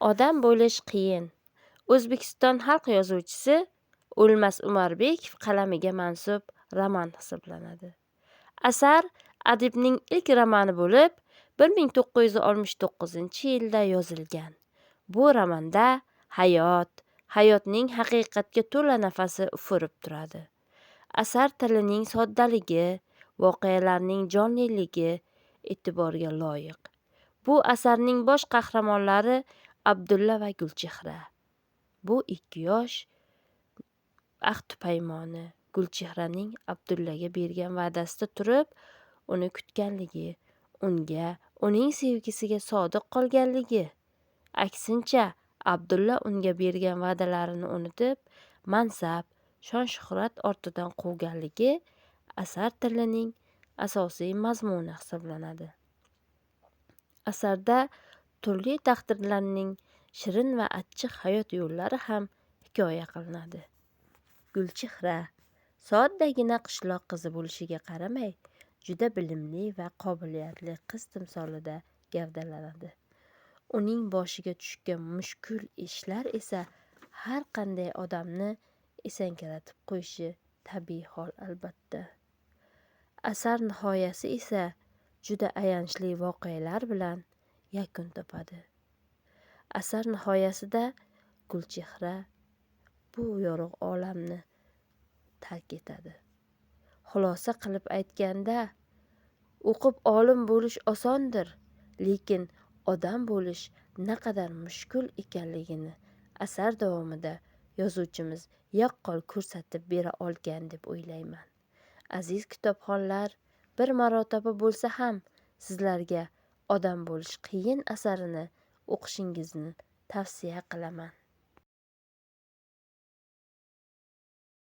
Odam bo'lish qiyin. O'zbekiston xalq yozuvchisi O'lmas Umarbekov qalamiga mansub roman hisoblanadi. Asar adibning ilk romani bo'lib, 1969-yilda yozilgan. Bu romanda hayot, hayotning haqiqatga to'la nafasi ufurib turadi. Asar tilining soddaligi, voqealarning jonliligi e'tiborga loyiq. Bu asarning bosh qahramonlari Abdulla va Gulchehra. Bu ikki yosh ahdi paymoni Gulchehraning Abdullaga bergan va'dasida turib, uni kutganligi, unga, uning sevgisiga sodiq qolganligi, aksincha Abdulla unga bergan va'dalarini unutib, mansab, shon-shuhrat ortidan quvganligi asar tilining asosiy mazmuni hisoblanadi. Asarda turli taqdirlarning shirin va achchiq hayot yo'llari ham hikoya qilinadi. Gulchehra soddagina qishloq qizi bo'lishiga qaramay, juda bilimli va qobiliyatli qiz timsolida gavdalanadi. Uning boshiga tushgan mushkul ishlar esa har qanday odamni esankiratib qo'yishi tabiiy hol albatta. Asar nihoyasi esa juda ayanchli voqealar bilan yakun topadi. Asar nihoyasida Gulchehra bu yorug' olamni tark etadi. Xulosa qilib aytganda, o'qib olim bo'lish osondir, lekin odam bo'lish naqadar mushkul ekanligini asar davomida yozuvchimiz yaqqol ko'rsatib bera olgan deb o'ylayman. Aziz kitobxonlar, bir marotaba bo'lsa ham sizlarga Odam bo'lish qiyin asarini o'qishingizni tavsiya qilaman.